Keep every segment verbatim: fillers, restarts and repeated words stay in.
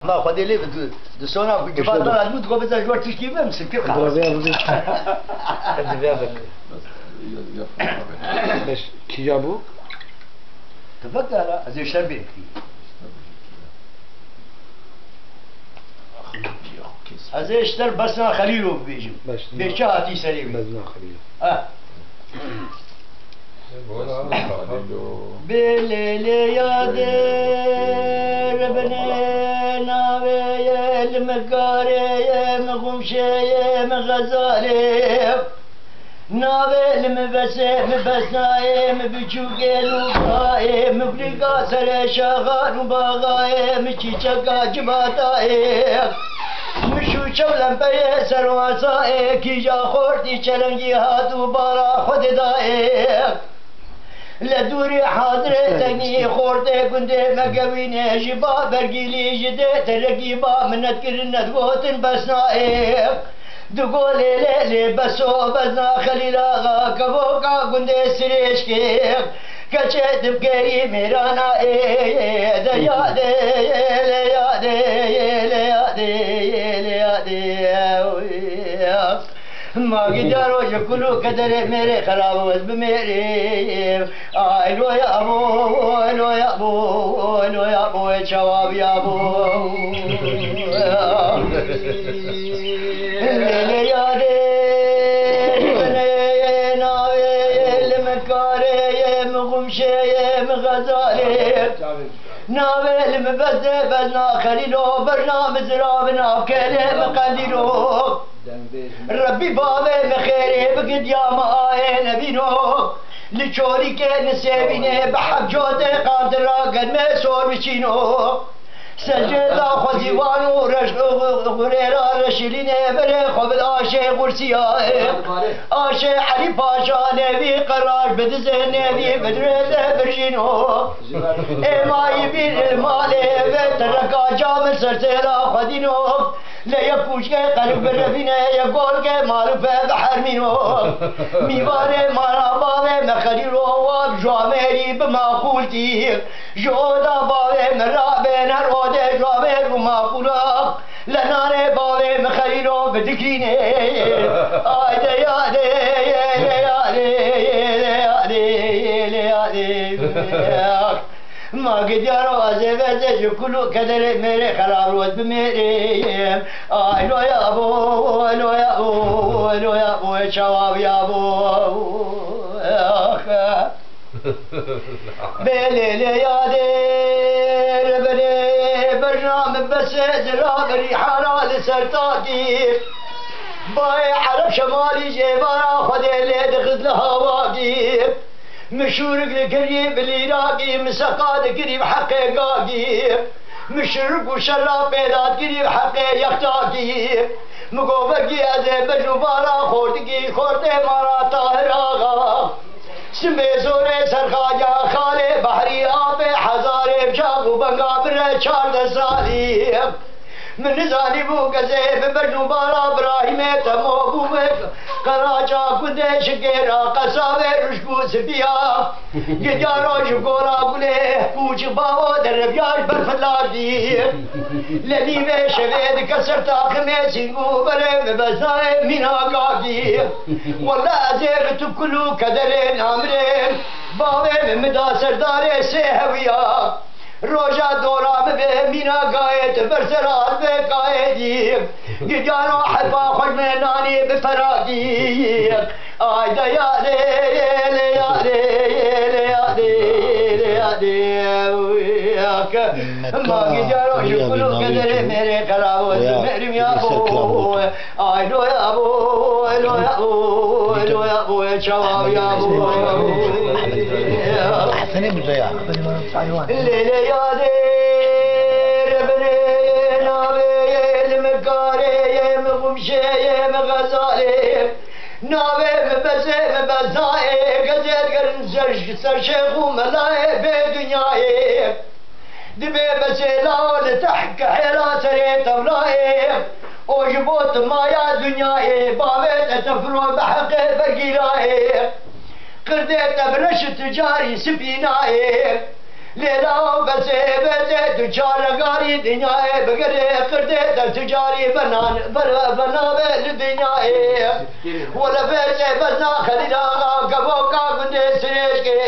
Ma Xwedê lê bi tu, di sona ku civat bera dû, dixwe bize ji we tişkî bim, sikir xalas. Divê bik. Divê bik. Beş, kîja bû? Tu vekara, ez ê şer bê. Ez ê ji te besna Xelîlo bibêjim. Beş, bê çi hatî serê wî? Besna Xelîlo. Ha. Bi lêlêya dêr binê navê ye, li min karê ye, min xumşê ye, min xezalê ye. Navê li min besê, min besnayê, min biçûkê lûkayê, min kulîka serê şaxan û baxayê, min çîçeka civatayê. Min şûçe û lempeyê serwasayê, kîja xortî çelengî hat û bara xwe didayê. Li dûrî hazirê tenî xortê gundê me gewînê, ji ba bergîlî ji dê terekî ba minet kirin, nedgotin bes nayê. Digo lê lê lê beso bezna Xelîl Axa, kevoka gundê Sirêşkê. Keçê dibkeyî mêrana ê, de yadê, lê yadê, lê yadê, lê yadê. Ma gidaro ji kul û kederê mêrê xerab ez bimêrê. Ay loya bo, loya bo, loya bo, çawa biya bo. Lê lê yadê, navê ye, li min karê ye, min xumşê ye, min xezalê. Navê li min bezde bezna Xelîlo, berna min zira bi nav kelê min qendîlo. Rebbî bavê min xêrê bigid ya min ayê nebîno. Li çolîkê nisêbînê bi heb cotê qandira germê sor biçîno. Secdê da xwezî wan û reş-, xurêra reşîlînê berê xwe bil aşê xursiyayê. Aşê Elî Paşa nêvî qerar bidizê nêvî bidrê de birjîno. Êmayî bîr malê ve tereka camir ser sêla xwedîno. Lê ye kûçke qerik birevîne, ye golke marûfe bihermîno. Mîvanê mara bavê me Xelîlo wa bi juamêrî bi maqûltî. Ji oda bavê me rabên her odê juamêr û maqûla. Lenarê bavê min Xelîlo bi dikrînê. Ay de yadê, de yadê, de yadê, de yadê. Ma gidiyaro ez ê vezê ji kul û kederê mêrê xerab roz bimêrê. Ay loya bo, loya bo, loya bo, çawa biya bo. Ax. Bê lê lê yadê, reberê, berna min besê, zira berî hara li ser takî. Bayê Ereb şemalî jêvara Xwedê lê dixist li hawakî. Min şûrik li kirî bi lîrakî, min seqa dikirî bi heqê gakî. Min şirik û şerra pêdat kirî bi heqê yextakî. Min govekî ez ê bejû bara xortikî, xortê mara Tahir Axa. Simê zorê serxaca xalê behrî apê hezarê bicaq û benga bire çardeh salî. Min nizanîbû gezê bi bejn û bara Birahîmê temo bû bi qeraça gundê şikêra qesabê ruşk û sipiya. Gidya roj û gora gulê kûçik bavo dereviya ji ber filatî. Lê nîvê şevê dike ser taximê sîng û berê bi bezayê mîna gagî. Wele ez ê bi tu kul û kederê namirê. Bavê min min da serdarê sê hewiya. Roja dora bibê mîna gayê tu ber ser alvê kayê dî. Gidiyano hepa xweş me nanî bi ferakî. Ay de yadê, lê yadê, lê yadê, lê yadê. Ma gidiyano ji kul û kederê mêrê qerabo, merim ya bo. Ay loya bo, loya bo, loya bo, çawa ya bo. Lê lê yadê, reberê, navê ye, li min karê ye, min xumşê ye, min xezalê. Navê min bezê, min bezayê, gezê digerin ser, ser şêx û melayê bê dinyayê. Dibê besê law li tehk hêla serê tevlayê. O ji bo tu maya dinyayê, bavê te tefro bi heqê vergîrayê. Qirdê te bi reş tu carî sipînayê. Lêla bezê bezê tu çar regarî dinyayê bigirê qirdê der tu carî benan ber benabe li dinyayê. Wele bezê bezna Xelîl Axa kevoka gundê Sirêşkê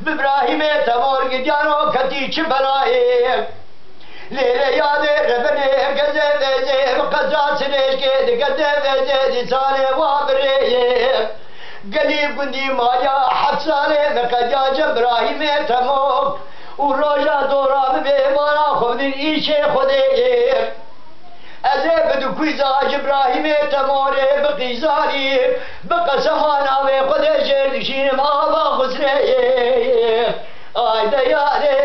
bi Brahîmê Temor gidiyano ketî çi belayê. Lêlê yadê rebenê gezê vezê bi qeza Sirêşkê digeze vezê dîsanê wa birêyê. Gelî gundî maya heft salê me qediya cem Birahîmê Temok û roja dora bibê mala xwe bidin îşê Xwedê. Ez ê bi du kuyza ji Birahîmê Temorê bi qîzarî bi qesema navê Xwedê jêr dişînim ava Xusreyê. Ay de yarê,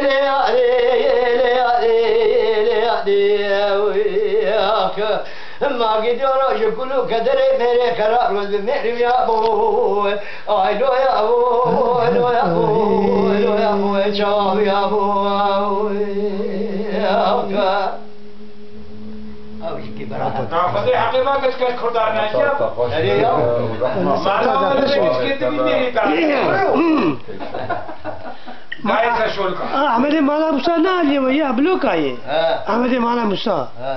lê yarê, lê yarê, lê yarê, ah. Ma gidiyor o ji kulu kedere mere karar roz merim ya bu. Ay lo ya bu, lo ya bu, lo ya bu, çav ya bu. Ah. Ew jî kî bera. Na Xwedê heqê me keçke kurdan ne ya. Erê ya. Mala me keçke dibî nêrî da. Gayet şol ka. Ah, Ahmedê Mala Musa ne aliyê we ya, bloka ye. He. Ahmedê Mala Musa. He.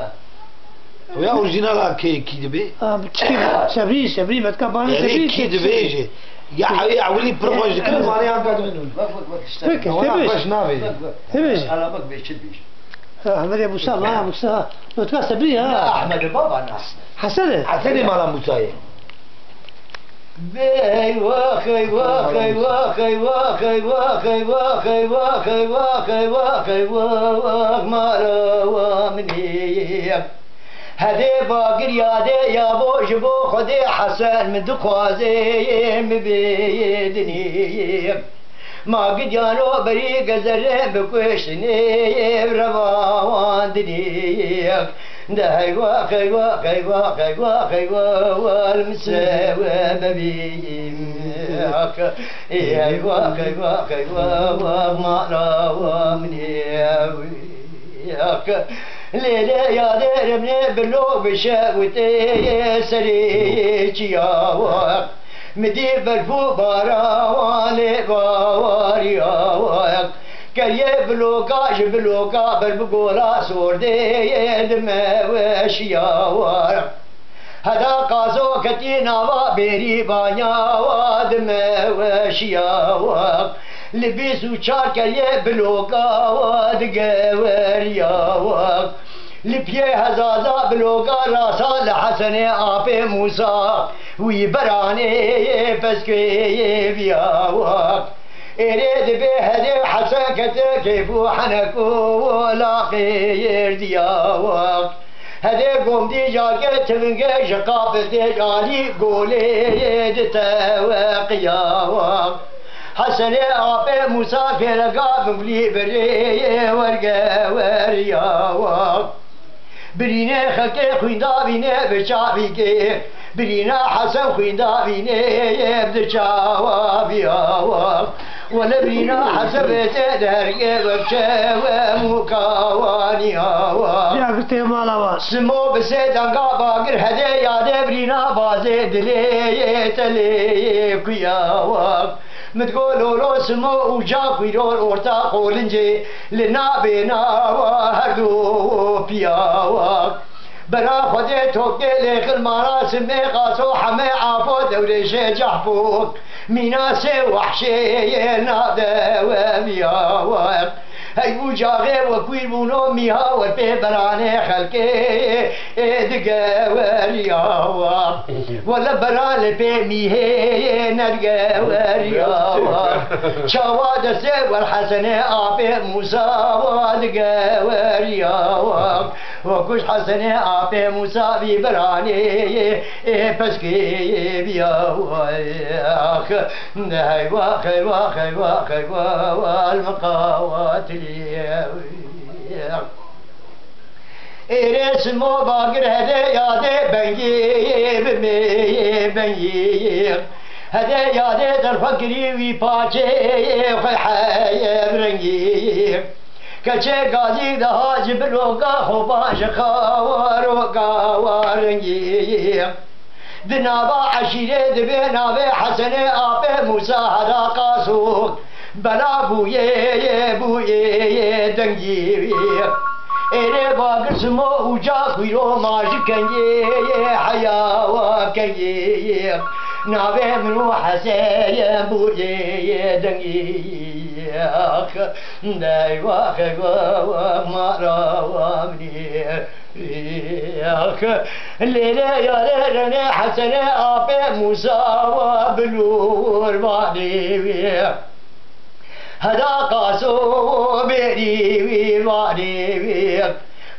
Ya orijinala kê kî dibe? Ah, çi kî? Sebrî, Sebrî, vetka bana Sebrî. Erê kî dibe jî? Ya ew ewilî pir xweş dikir. Mane ya kadın. Bak, bak, bak işte. Peki, Ama Sebrî. Xweş navê. Bak, bak. Sebrî. Ala bak, beşit bir. Ha, Ahmedê Musa, Mala Musa. Vetka Sebrî ya. Ya Ahmedê baba nas. Hasan e. Hasanê Mala Musayê. Eyvah, eyvah, eyvah, eyvah, eyvah, eyvah, eyvah, eyvah, eyvah, eyvah, eyvah, mara wa minî. Hedê bagir yadê ya bo ji bo Xwedê Hesen min dixwazê min bê dinî. Ma gidiyano berî gezerê bi kuştinê revawan dinî. De heywa, heywa, heywa, heywa, heywa, wal misewe bebîm. Heywa, heywa, heywa, wa mala wa minê. Lê lê ya derim ne bilo bişe witê serê çiya wa. Mi dî berf û barawan lê bawariya wa. Keriye biloka ji biloka ber bi gola sordê dime weşiya wa. Heda qazo ketî nava bêrî banya wa dime weşiya wa. Li bîst û çar keriye biloka wa digeweriya wa. Li piyê hezaza biloka rasa li Hesenê apê Musa wî beranê peskê viya wa. Êrê dibê hedê Hesen kete keyf û henek û laqê yêrdiya wa. Hedê gomdî cake tivingê ji qapidê alî golê ditewe qiya wa. Hesenê apê Musa kêleka bingulî birê werge weriya wa. Birînê xelkê xwînda vînê bi çavîkê. Birîna Hesen xwînda vînê bi çawa viya wa. Wele birîna Hesen vê tê dergê wek çewe mûka waniya wa. Ya girtê mala wa. Simo bi sê danga bagir hedê yadê birîna bazê dilê yê telê kuya wa. Min digot lolo simo û ca xwîror orta qolincê li nabê nawa her du piya wa. Bera Xwedê tokê lê xilmana simê qaso heme afo dewrêşê cahpo. Mîna sê wehşê yê nadewe viya wa. Hey û caxê we kuîr bûno mîha we pê beranê xelkê ê digeweriya wa. Wele beran li pê mîhê yê nedigeweriya wa. Çawa destê wer Hesenê apê Musa wa digeweriya wa. Wa kuş Hesenê apê Musa vî beranê yê ê peskê viya wa. Ax, heywa, heywa, heywa, heywa, wal miqawatilî. Êrê simo bagir hedê yadê bengî, bimê bengî. Hedê yadê derxwe kirî wî paçê xwe heye bi rengî. Keçê gazî daha ji biloka xoban ji xawa roka wa rengî. Di nava eşîrê dibê navê Hesenê apê Musa heda qasok. Bela bûye, bûye dengî. Êrê bagir simo û ca xwîro ma ji kengê heya wa kengê. Navê min û Heseye bûye dengî. Dey wa xewa wa mara wa minî. Lêlê yarê renê Hesene apê Musa wa bilûr vanê wê. Heda qaso bêrî wî vanê wê.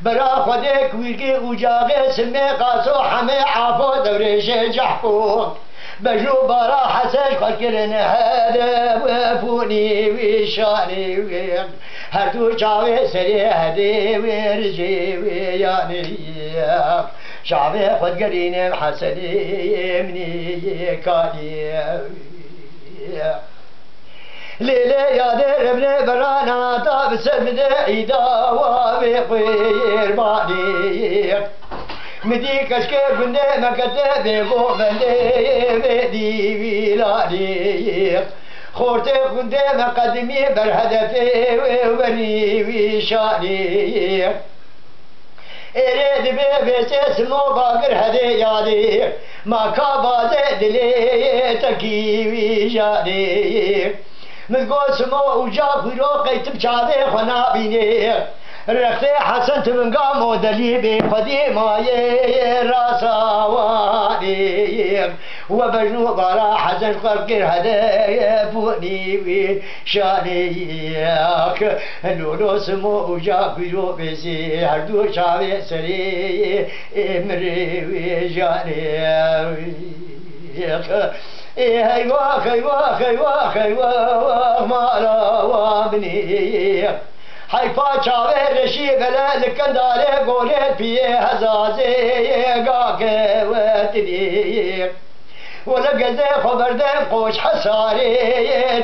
Bera Xwedê kwîrgê û caxê simê qaso hemê afo dewrêşê cehpo. Bejû bara Hesen xwe kirin hede wê fûnî wî şanê wê. Her du çavê serê hedê wê rijê wê yanê. Çavê xwe digerînim Hesenê minî kanî. Lêlê yadê revne berana da bi ser bide îda wa vê xwêr banê. Midî keşkê gundê mekete bê govendê vê dî wî lanê. Xortê gundê me qedimî ber hedefê wê wenî wî şanê. Êrê dibê vêsê simo bagir hedê yadê. Ma ka bazê dilê tekî wî janê. Min got simo û ca xwîro qeytim çavê xwe nabînê. Rextê Hesen tivinga modelî bê xwedî mayê rasa wanê. We bejn û bara Hesen xwe kir hede fûnî wî şanê. Lolo simo û ca xwîro bêzî her du çavê serê ê mirê wê janê. Ê heywax, heywax, heywax, heywax, mala wa binê. Heyfa çavê reşî bele li kendarê golê piyê hezazê gake wetinê. Wele gezê xwe berdem qoç hesarê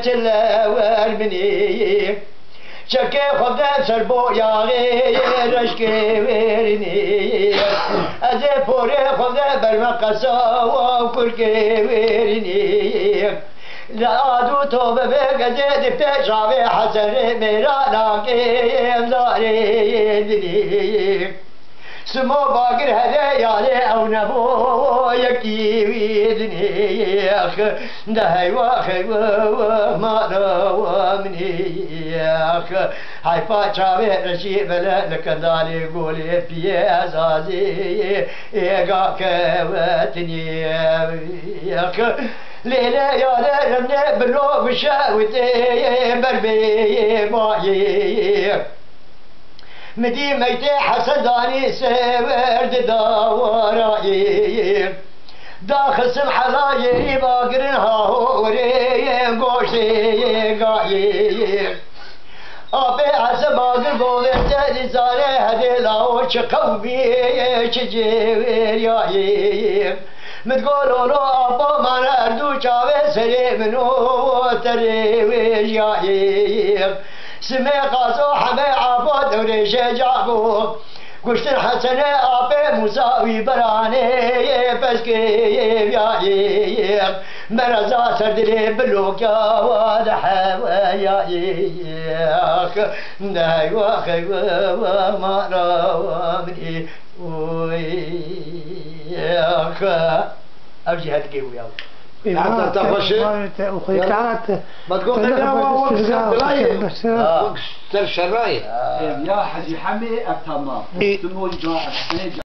çile wer binê. Çekê xwe bidem ser bo yaxê reşkê wêrinê. Ez ê porê xwe bidem berme qesa wa kurkê wêrinê. Li adu to bebe gezê di pêş avê Hesenê mêra nakê zarê dinê. Simo bagir hede yalê ew nebo yekî wî dinê. De heywa xeywa mala wa minê. Heyfa çavê reşî bele li kendarê golê piyê ezazê êga kewetinê. Lêlê yare remne bilo bişewitê ber bê bayê. Midî meytê Hesen zanî sewer di dawarayê. Daxisim helayê bagirin ha horê goştê gayê. Apê Hesen bagir govê te dîsare hedê lawo çi qewmî çi cêwêriyayê. Min got lolo apo mane her du çavê serê min û terê wê jiyayê. Simê qazo heme apo dewrê şeca bû. Kuştin Hesenê apê Musa wî beranê peskê viyayê. Mereza ser dilê bilokya wa de heweyayê. De heywa heywa mara wa minî. Oy, ax. Ev jî hedikê wî ew. Heta te xweş e. Te û xwe Yalla. Te, te, Ma digot te te ne wa istirga, ser dilayê. Istirga. Ha. Ser şerayê. Ha. Ya Hecî Hemê ev tamam. Ê. Simo ca, Hesenê ca.